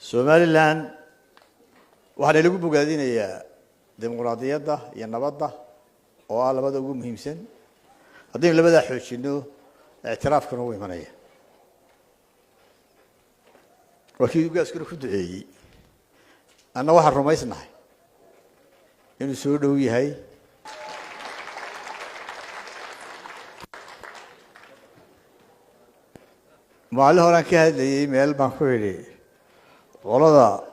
Somaliland waxaana lagu bogaadinayaa dimuqraadiyadda iyo nabadda oo ah labada ugu muhiimsan. Haddaynu labadaa xoojinno, ictiraafkuna u imanaya. Waa kii ugaaskuna ku duceeyey. Anna waxaan rumaysnahay inuu soo dhow yahay. Maalin horaan ka hadlayey meel baan ku idhi qolada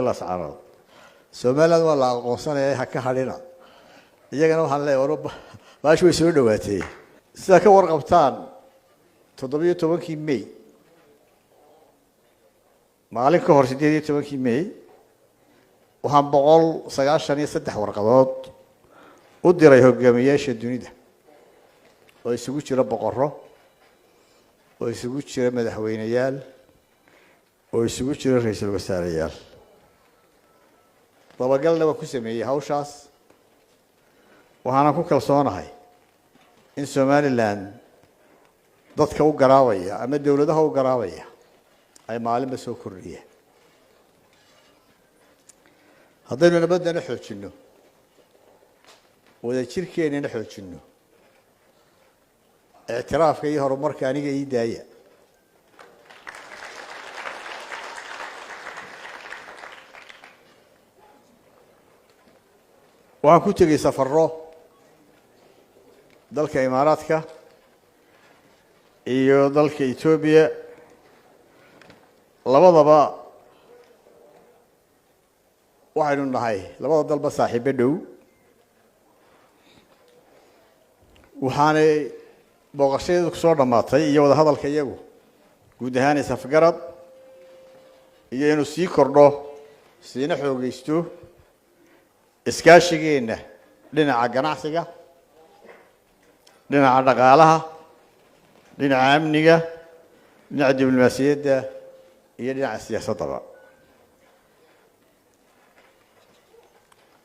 Lascaanood, Somaliland waa la aqoonsanaya, ha ka hadhina. Iyagana waxaan leeyahay war baashi way soo dhawaatay. Sidaa ka warqabtaan, 17-kii May, maalin ka hor 18-kii May, waxaan 193 warqadood u diray hogaamiyeyaasha dunida oo isugu jira boqorro, oo isugu jira madaxweyneyaal, oo isugu jira ra-iisul wasaareyaal. Dabagalna waan ku sameeyey hawshaas, waxaana ku kalsoonahay in Somaliland dadka u garaabaya ama dowladaha u garaabaya ay maalinba soo kordhiyeen. Haddaynu nabaddana xoojinno, wadajirkeennana xoojinno, ictiraafka iyo horumarka aniga ii daaya. Waxaan ku tegey safarro dalka Imaaraadka iyo dalka Etoobiya labadaba. Waxaynu nahay labada dalba saaxiibo dhow, waxaanay booqashadeedu kusoo dhammaatay iyo wada hadalka iyagu guud ahaan isafgarad iyo inuu sii kordho siina xoogeysto iskaashigeenna dhinaca ganacsiga, dhinaca dhaqaalaha, dhinaca amniga, dhinaca diblomaasiyadda iyo dhinaca siyaasaddaba.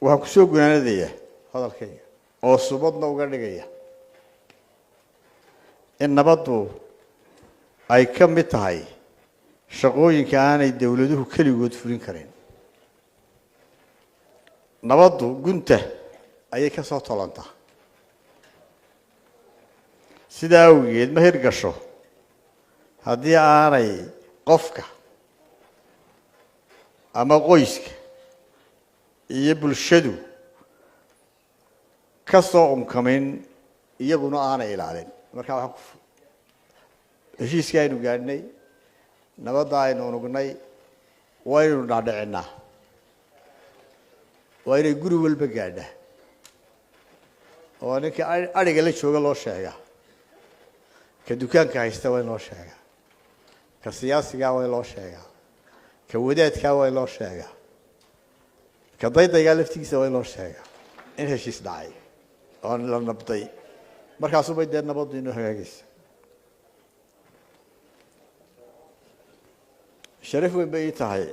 Waxaan kusoo gunaanadayaa hadalkayga oo subadna uga dhigaya in nabaddu ay ka mid tahay shaqooyinka aanay dowladuhu keligood fulin karin. Nabaddu gunta ayay ka soo tolantaa, sidaa awgeed ma hirgasho haddii aanay qofka ama qoyska iyo bulshadu ka soo unkamin, iyaguna aanay ilaalin. Marka waxaan heshiiskii aynu gaadhnay, nabadda aynu unugnay, waa inaynu dhaadhicinaa, waa inay guri walba gaadhaa oo ninka adhiga la jooga loo sheegaa, ka dukaanka haysta waa in loo sheegaa, ka siyaasigaa waa in loo sheegaa, ka wadaadkaa waa in loo sheegaa, ka daydaygaa laftigiisa waa in loo sheegaa in heshiis dhacay oo la nabday. Markaasubay dee nabaddu inoo hagaagaysa. Sharaf weyn bay ii tahay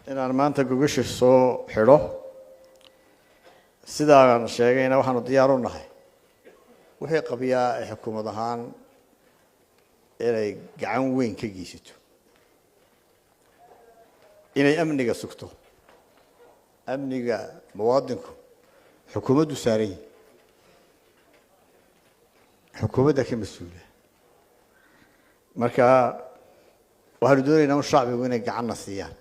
inaan maanta gogasha soo xidho. Sidaan sheegayna, waxaanu diyaar u nahay wixii qabiyaa ee xukuumad ahaan inay gacan weyn ka geysato inay amniga sugto. Amniga muwaadinku xukuumaddu saaran yihi, xukuumadda ka mas-uula. Marka waxaanu doonaynaa un shacbigu inay gacanna siiyaan,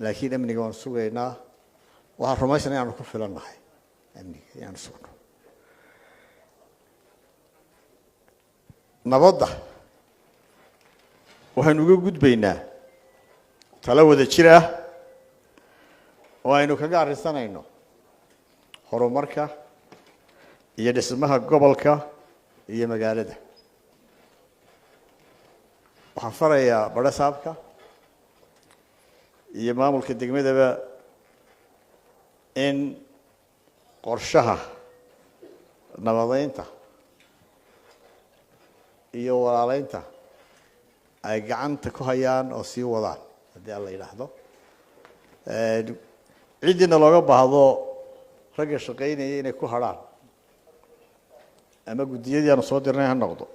laakiin amniga waanu sugaynaa. Waxaan rumaysana inaanu ku filan nahay amniga inaanu sugno. Nabadda waxaynu uga gudbaynaa talo wada jir ah oo aynu kaga arrinsanayno horumarka iyo dhismaha gobolka iyo magaalada. Waxaan farayaa badhasaabka iyo maamulka degmadaba in qorshaha nabadeynta iyo walaaleynta ay gacanta ku hayaan oo sii wadaan haddii Alla yidhaahdo. Ciddiina looga baahdo ragga shaqaynaya inay ku hadrhaan ama guddiyadii aanu soo dirnay ha noqdo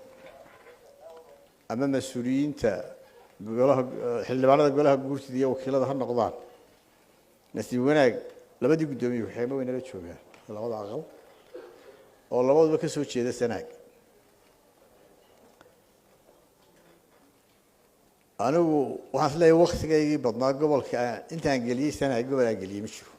ama mas-uuliyiinta Golaha xildhibaanada, golaha guurtida iyo wakiilada ha noqdaan. Nasiib wanaag, labadii guddoomiye ku-xigeenba way nala joogaan, labada aqal, oo labaduba ka soo jeeda Sanaag. Anigu waxaan is leeyahay waktigaygii badnaa gobolka intaan geliyey Sanaag, gobol aan geliyey ma jiro.